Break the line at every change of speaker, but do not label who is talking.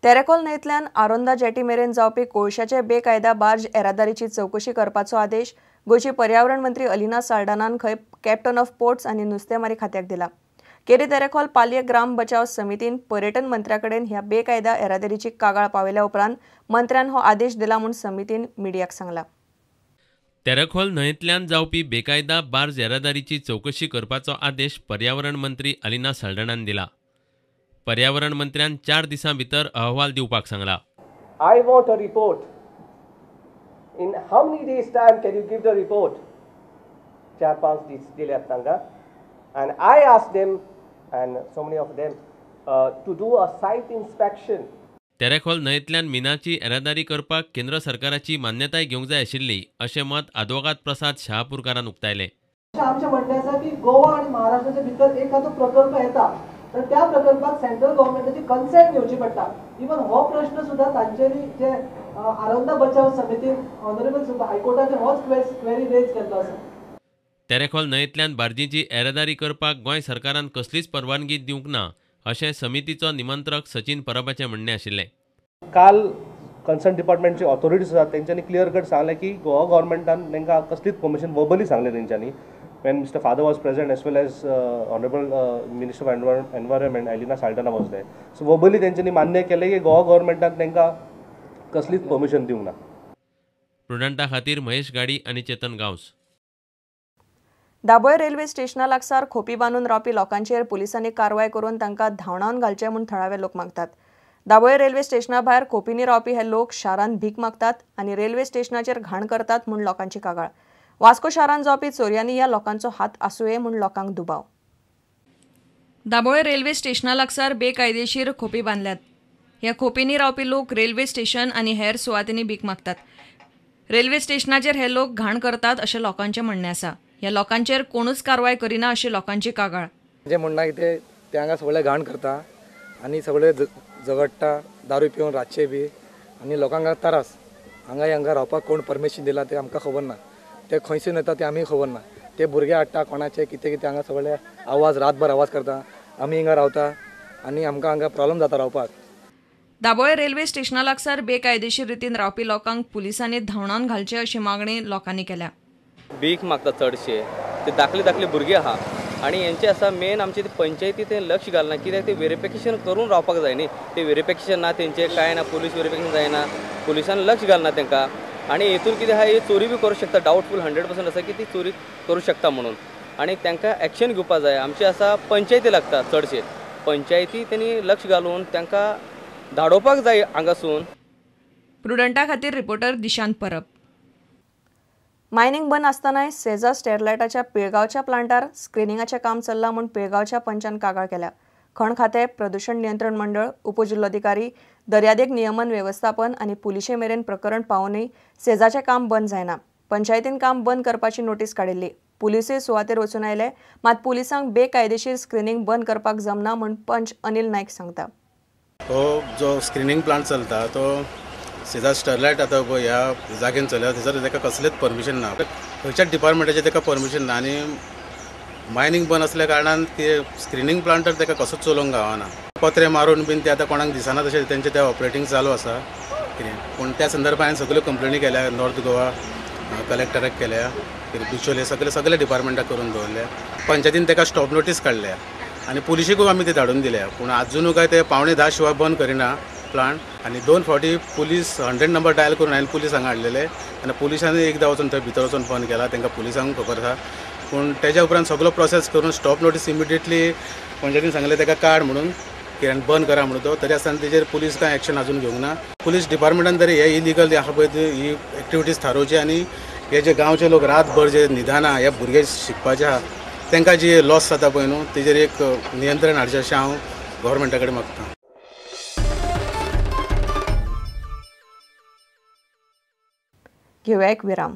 Terekhol न्हंयतल्यान आरोंदा jetty मेरेन जावपी कोळशाचे बेकायदा बार्ज येरादारीची चवकशी करपाचो आदेश गोंयची पर्यावरण मंत्री अलिना साल्डानान खंय कॅप्टन ऑफ पोर्ट्स आनी नुस्तेमारी खात्याक दिला। केरी तेरेखोल पालये ग्राम बचाव समितीन पर्यटन मंत्र्याकडेन ह्या बेकायदा येरादारीची कागाळ पावयल्या उपरांत मंत्र्यान हो आदेश दिला म्हूण समितीन मिडियाक सांगला।
तेरेखोल न्हंयतल्यान जावपी बेकायदा बार्ज येरादारीची चवकशी करपाचो आदेश पर्यावरण मंत्री अलिना साल्डानान दिला। पर्यावरण मंत्र्यान 4 दिसां भितर अहवाल दिवपाक सांगला।
I want a report. In how many days time can you give the report? 4-5 दीस दिल्यात तांकां. And I asked them and so many of them to do a site inspection.
Terekhol न्हंयतल्यान मिनाची येरादारी करपाक केंद्र सरकाराची मान्यताय घेवंक जाय आशिल्ली अशें मत आदवोगाद प्रसाद शहापूरकारान उक्तायलें।
आमचें म्हणणें आसा की गोवा आनी महाराष्ट्राच्या भितर एखादो प्रकल्प येता तर त्या प्रकल्पाक सेंट्रल गव्हर्नमेंटाची कन्सेंट घेवची पडटा। इवन हो प्रश्न सुद्दां तांच्यांनी जे आरोंदा बचाव समितीन ऑनरेबल हायकोर्टाचेर होच क्वेरी रेज केल्लो आसा।
तेरेखोल न्हंयतल्यान बार्जींची येरादारी करपाक गोंय सरकारान कसलीच परवानगी दिवंक ना अशें समितीचो निमंत्रक सचिन परबाचें म्हणणें आशिल्लें।
काल कन्सर्न डिपार्टमेंटची ऑथॉरिटीज आसात तेंच्यांनी क्लियर कट सांगलें की गोवा गव्हर्नमेंटान तांकां कसलीच परमिशन वर्बली सांगलें तेंच्यांनी। When Mr. Father was present as well as Honorable Minister of Environment Alina Saldanha was there. So verbally तेंच्यांनी मान्य केलें की गोवा गव्हर्नमेंटान तांकां कसलीच परमिशन दिवंक ना।
प्रुडंटा खातीर महेश गाडी आनी चेतन गांवस।
दाबोळे रेल्वे स्टेशना लागसार खोपी बांदून रावपी लोकांचेर पुलिसांनी कारवाय करून तांकां धांवडावन घालचे म्हूण थळावे लोक मागतात। दाबोळे रेल्वे स्टेशना भायर खोपींनी रावपी हे लोक शारांत भीक मागतात आनी रेल्वे स्टेशनाचेर घाण करतात म्हूण लोकांची कागाळ। वास्को शारांत जावपी चोरयांनी ह्या लोकांचो हात आसुये म्हूण लोकांक दुबाव। दाबोळे रेल्वे स्टेशना लागसार बेकायदेशीर खोपी बांदल्यात। ह्या खोपींनी रावपी लोक रेल्वे स्टेशन आनी हेर सुवातींनी भीक मागतात। रेल्वे स्टेशनाचेर हे लोक घाण करतात अशें लोकांचें म्हणणें आसा। ह्या लोकांचेर कोणूच कारवाय करिना अशी लोकांची कागाळ।
जे म्हणणं कितें ते हांगा सगळे घाण करता आनी सगळे झगडटा दारू पिवन रातचे बी आनी लोकांक त्रास। हांगा हांगा रावपाक कोण परमिशन दिला ते आमकां खबर ना, ते खंयसून येता ते आमी खबर ना। ते भुरगे हाडटा कोणाचे कितें कितें हांगा सगळे आवाज रातभर आवाज करता। आमी हिंगा रावता आनी आमकां हांगा प्रॉब्लम जाता रावपाक।
दाबोळे रेल्वे स्टेशना लागसार बेकायदेशीर रितीन रावपी लोकांक पुलिसांनी धांवडावन घालचे अशी मागणी लोकांनी केल्या।
भीक मागता चडशे ते दाखले दाखले भुरगे आहा आनी हेंचे आसा मेन आमचे पंचायती ते लक्ष घालना कित्याक ते वेरिफिकेशन करून रावपाक जाय न्ही। ते वेरिफिकेशन ना तेंचे कांय ना, पुलीस वेरिफिकेशन जायना, पुलिसान लक्ष घालना तांकां। आनी हेतून कितें आहा ही चोरी बी करूं शकता, डावटफूल 100% आसा की ती चोरी करूं शकता म्हणून आनी तांकां एक्शन घेवपाक जाय। आमचे आसा पंचायती लागता चडशे, पंचायती तेणी लक्ष घालून तांकां धाडोवपाक जाय हांगासून।
प्रुडंटा खातीर रिपोर्टर दिशांत परब। मायनिंग बंद आसतनाय सेजा स्टेरलायटाच्या पिळगांवच्या प्लांटार स्क्रिनिंगाचें काम चल्लां म्हूण पिळगांवच्या पंचान कागाळ केल्या। खण खातें, प्रदूषण नियंत्रण मंडळ, उपजिल्लोधिकारी, दर्यादेग नियमन वेवस्थापन आनी पुलिशे मेरेन प्रकरण पावोवनय सेजाचें काम बंद जायना। पंचायतीन काम बंद करपाची नोटीस काडिल्ली। पुलिसूय सुवातेर वचून आयले, मात पुलिसांक बेकायदेशीर स्क्रिनिंग बंद करपाक जमना म्हूण पंच अनिल नायक सांगता।
हो जो स्क्रिनिंग प्लांट चलता तो सेजा स्टरलायट आतां पळय ह्या जाग्यान चलता थंयसर ताका कसलेंच परमिशन ना, खंयच्याच डिपार्टमेंटाचें ताका परमिशन ना आनी मायनींग बंद आसल्या कारणान ते स्क्रिनींग प्लांटार ताका कसोच चलोवंक गावना। पत्रे मारून बीन ते आतां कोणाक दिसना तशें तेंचें तें ऑपरेटींग चालू आसा कितें, पूण त्या संदर्भात हांवें सगळ्यो कंप्लेनी केल्या, नॉर्थ गोवा कलेक्टराक केल्या, बिचोले सगळे सगळे डिपार्टमेंटाक करून दवरल्या। पंचायतीन ताका स्टॉप नोटीस काडल्या आनी पुलिशीकूय आमी ते धाडून दिल्या, पूण आजुनूय काय ते 9:45 शिवाय बंद करिना प्लांट। आनी 2 फावटी पुलीस 100 नंबर डायल करून हांवें पुलीस हांगा हाडलेले आनी पुलिसांनी एकदां वचून थंय भितर वचून बंद केला, तांकां पुलिसांक खबर आसा। पूण तेज्या उपरांत सगळो प्रोसेस करून स्टॉप नोटीस इमिडिएटली पंचायतीन सांगलें ताका काड म्हणून कित्याक बंद करा म्हणून तो, तरी आसतना तेजेर पुलीस कांय एक्शन अजून घेवंक ना। पुलीस डिपार्टमेंटान तरी हे इलिगल आहा पळय ही एक्टिविटीज थारोवची आनी हे जे गांवचे लोक रातभर जे न्हिदना हे भुरगे शिकपाचे आहा तांकां जी लॉस जाता पळय न्हू तेजेर एक नियंत्रण हाडचें अशें हांव गव्हर्मेंटा कडेन मागता।
घेवया एक विराम।